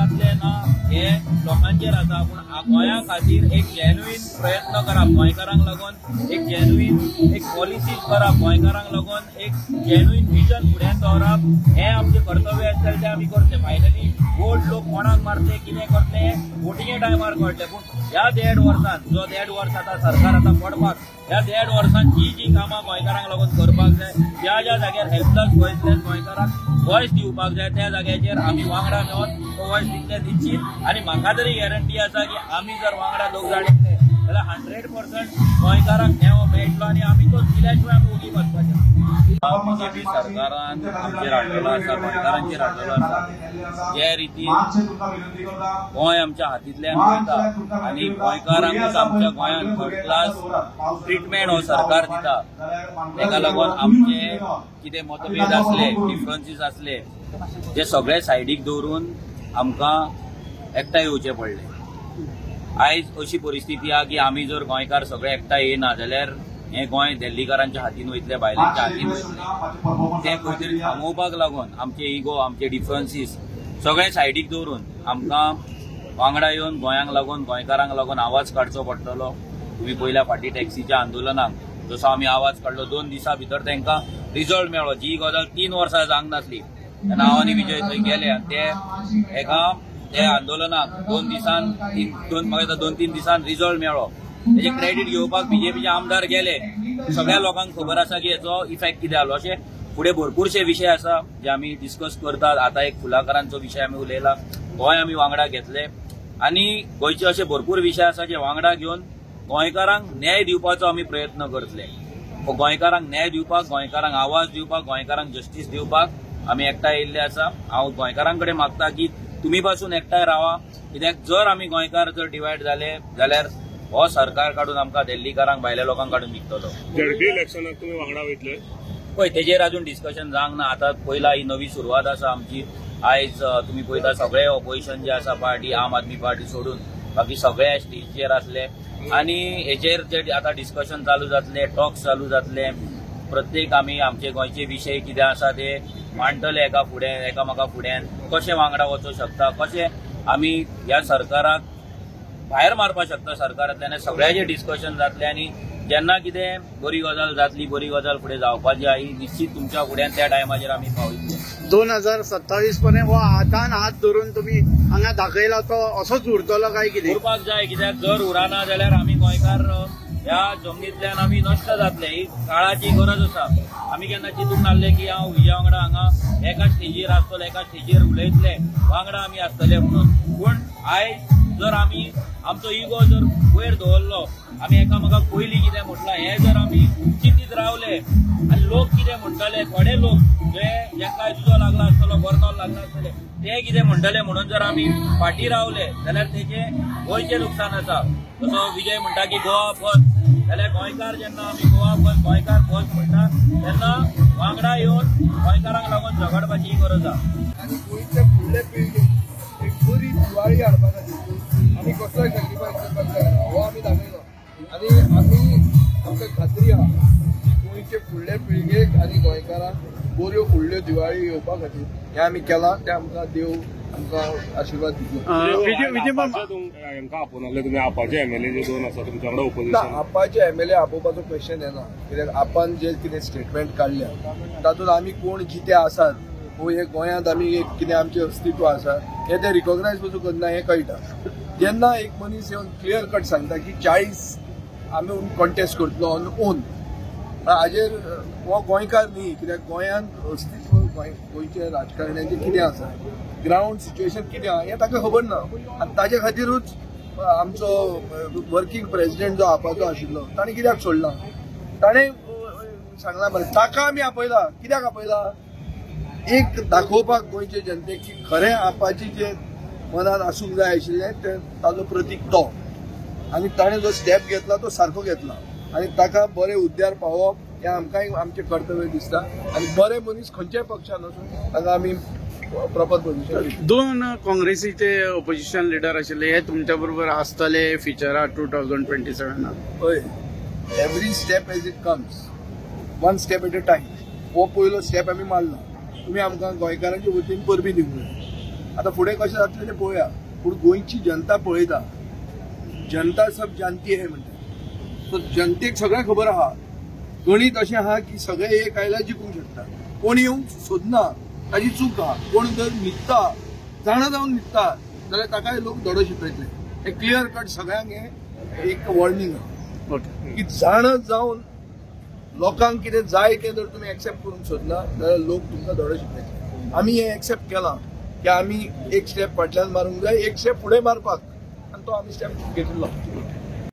जातले ना हे लोकांचेर आसा, पूण गोंया खातीर एक जेन्युइन प्रयत्न करप, गोंयकारांक लागून एक जेन्युइन एक पॉलिसीज करप, गोंयकारांक लागून एक जेन्युइन विजन फुड्यान दवरप हें आमचें कर्तव्य आसतलें, तें आमी करचें. फायनली वोट लोक कोणाक मारतले कितें करतले वोटिंगे टायमार कळटलें, पूण ह्या 1.5 वर्सान जो 1.5 वर्स आतां सरकार आतां पडपाक, ह्या 1.5 वर्सान जी जी कामां गोंयकारांक लागून करपाक जाय, ज्या ज्या जाग्यार हेल्पलेस वॉयसलेस गोंयकारांक वॉयस दिवपाक जाय त्या जाग्याचेर आमी वांगडा मेळोन तो वॉयस दितले निश्चीत. आनी म्हाका तरी गॅरंटी आसा की आमी जर वांगडा लोक जाण येतले जाल्यार 100% गोंयकारांक न्याय मेळटलो आनी आमी तो दिल्या शिवाय आमी ओगी बसपाचे. बीजेपी सरकारान आमचेर हाडलेलो आसा, गोंयकारांचेर हाडलेलो आसा. जे रितीन गोंय आमच्या हातींतल्यान वयता आनी गोंयकारांकूच आमच्या गोंयांत थर्ड क्लास ट्रिटमेंट हो सरकार दिता, ताका लागून आमचे कितें मतभेद आसले, डिफरन्सीस आसले, जे सगळे सायडीक दवरून आमकां एकठांय येवचें पडलें. आयज अशी परिस्थिती आहा की आमी जर गोंयकार सगळे एकठांय येना जाल्यार हें गोंय दिल्लीकारांच्या हातीन वयतलें, भायल्यांच्या हातीन वयतलें. तें खंय तरी थांबोवपाक लागून आमचे इगो, आमचे डिफरन्सीस सगळे सायडीक दवरून आमकां वांगडा येवन गोंयांक लागून, गोंयकारांक लागून आवाज काडचो पडटलो. तुमी पयल्या फाटीं टॅक्सीच्या आंदोलनाक जसो आमी आवाज काडलो, 2 दिसां भितर तांकां रिजल्ट मेळ्ळो. जी गजाल 3 वर्सां जावंक नासली तेन्ना हांव आनी विजय थंय गेले आनी ते एका ते आंदोलनाक 2 दिसान 2-3 दिसान रिजल्ट मेळ्ळो. तेजे क्रेडीट घेवपाक बीजेपीचे आमदार गेले. सगळ्या लोकांक खबर आसा की हेचो इफेक्ट कितें जालो. अशे फुडें भरपूरशे विशय आसा जे आमी डिस्कस करतात. आतां एक फुलाकारांचो विशय आमी उलयला, गोंय आमी वांगडा घेतले आनी गोंयचे अशे भरपूर विशय आसा जे वांगडा घेवन गोंयकारांक न्याय दिवपाचो आमी प्रयत्न करतले. गोंयकारांक न्याय दिवपाक, गोंयकारांक आवाज दिवपाक, गोंयकारांक जस्टीस दिवपाक आमी एकठांय येयल्ले आसा. हांव गोंयकारां कडेन मागता की तुमी पासून एकठांय रावा, कित्याक जर आमी गोंयकार जर डिवायड जाले जाल्यार हो सरकार काडून आमकां दिल्लीकारांक, भायल्या लोकांक काडून विकतलो. झेडपी इलेक्शनाक तुमी वांगडा वयतले? पळय तेजेर अजून डिस्कशन जावंक ना. आतां पयला ही नवी सुरवात आसा आमची. आयज तुमी पळयता सगळे ऑपोजिशन जे आसा पार्टी, आम आदमी पार्टी सोडून बाकी सगळे स्टेजीचेर आसले आनी हेचेर जे आतां डिस्कशन चालू जातले, टॉक्स चालू जातले. प्रत्येक आमी आमचे गोंयचे विशय कितें आसा ते मांडटले एका फुडें, एकामेका फुड्यान कशें वांगडा वचूंक शकता, कशें आमी ह्या सरकाराक भायर मारपाक शकता सरकारांतल्यान, सगळ्याचें डिस्कशन जातलें. आनी जेन्ना कितें बरी गजाल जातली, बरी गजाल फुडें जावपाची आहा ही निश्चीत तुमच्या फुड्यान त्या टायमाचेर आमी पावयतले. 2027 पर्यंत हो हातान हात धरून तुमी हांगा दाखयला तो असोच उरतलो काय कितें? उरपाक जाय, कित्याक जर उरना जाल्यार आमी गोंयकार ह्या जमनींतल्यान आमी नश्ट जातले. ही काळाची गरज आसा. आमी केन्ना चिंतूंक नासले की हांव विजया वांगडा हांगा एका स्टेजीर आसतलो, एका स्टेजीर उलयतले, वांगडा आमी आसतले म्हणून. पूण आयज जर आमी आमचो इगो जर वयर दवरलो, आमी एकामेकाक पयलीं कितें म्हटलां हें जर आमी चिंतीत रावले आनी लोक कितें म्हणटले, थोडे लोक जे जेका इजो लागला आसतलो, बर्नॉल लागला आसतले, ते कितें म्हणटले म्हणून जर आमी फाटीं रावले जाल्यार तेजें गोंयचें लुकसाण आसा. जसो विजय म्हणटा की गोवा फर्स्ट, जाल्यार गोंयकार जेन्ना आमी गोवा फर्स्ट, गोंयकार फर्स्ट म्हणटा तेन्ना वांगडा येवन गोंयकारांक लागून झगडपाची गरज आसा. आनी गोंयचे फुडले पिळगेक एक बरी दिवाळी हाडपा खातीर आमी कसलोय सॅक्रिफायस करपाक जायना हो आमी दाखयलो. आनी आमी आमकां खात्री आहा की गोंयचे फुडले पिळगेक आनी गोंयकारांक बऱ्यो फुडल्यो दिवाळी येवपा खातीर हें आमी केलां, तें आमकां देव आमकां आशिर्वाद दितलो. हांकां आपोवनासले तुमी? आपाचे एमएलए जे 2 आसा तुमच्या वांगडा ओपोजिशन, आपाचे एमएलए आपोवपाचो क्वेश्चन येना, कित्याक आपान जे कितें स्टेटमेंट काडल्या तातूंत आमी कोण जिते आसात वो हे गोंयांत आमी एक कितें आमचें अस्तित्व आसा हें ते रिकॉग्नायज पसून करना हें कळटा. जेन्ना एक मनीस येवन क्लियर कट सांगता की 40 आमी कॉन्टेस्ट करतलो ऑन ओन, हाजेर हो गोंयकार न्ही, कित्याक गोंयांत अस्तित्व गोंयच्या राजकारण्याचें कितें आसा, ग्रावंड सिच्युएशन कितें आहा हें ताका खबर ना. आनी ताजे खातीरूच आमचो वर्किंग प्रेसिडेंट जो आपाचो आशिल्लो ताणें कित्याक सोडला, ताणें सांगला मरे ताका आमी आपयला. कित्याक आपयला? एक दाखोवपाक गोंयचे जनतेक की खरें आपाची जे मनान आसूंक जाय आशिल्लें तें ताजो प्रतीक तो, आनी ताणें जो स्टेप घेतला तो सारको घेतला आनी ताका बरे उद्यार पावोवप हें आमकांय आमचें कर्तव्य दिसता. आनी बरे मनीस खंयच्याय पक्षान वचून ताका आमी प्रॉपर पोझिशन. 2 काँग्रेसीचे ओपोजिशन लिडर आशिल्ले हे तुमच्या बरोबर आसतले फ्युचराक 2027? हय, every step as it comes, one step at a time. हो पयलो स्टेप आमी मारला. तुमी आमकां गोंयकारांचे वतीन परबीं दिवंक जाय. आतां फुडें कशें जातलें तें पळोवया, पूण गोंयची जनता पळयता, जनता सब जानती है म्हणटा. सो जनतेक सगळें खबर आहा. गणीत अशें आहा की सगळे एक आयल्यार जिखूंक शकता. कोण येवंक सोदना ताजी चूक आहा. कोण जर न्हिदता, जाणा जावन न्हिदता जाल्यार ताकाय लोक धडो शिकयतले. हें क्लियर कट सगळ्यांक हें एक वॉर्निंग आहा की जाणा जावन लोकांक कितें जाय तें जर तुमी एक्सेप्ट करूंक सोदना जाल्यार लोक तुमकां धडो शिकयतले. आमी हें एक्सेप्ट केलां की आमी एक स्टेप फाटल्यान मारूंक जाय, एक स्टेप फुडें मारपाक, आनी तो आमी स्टेप घेतिल्लो.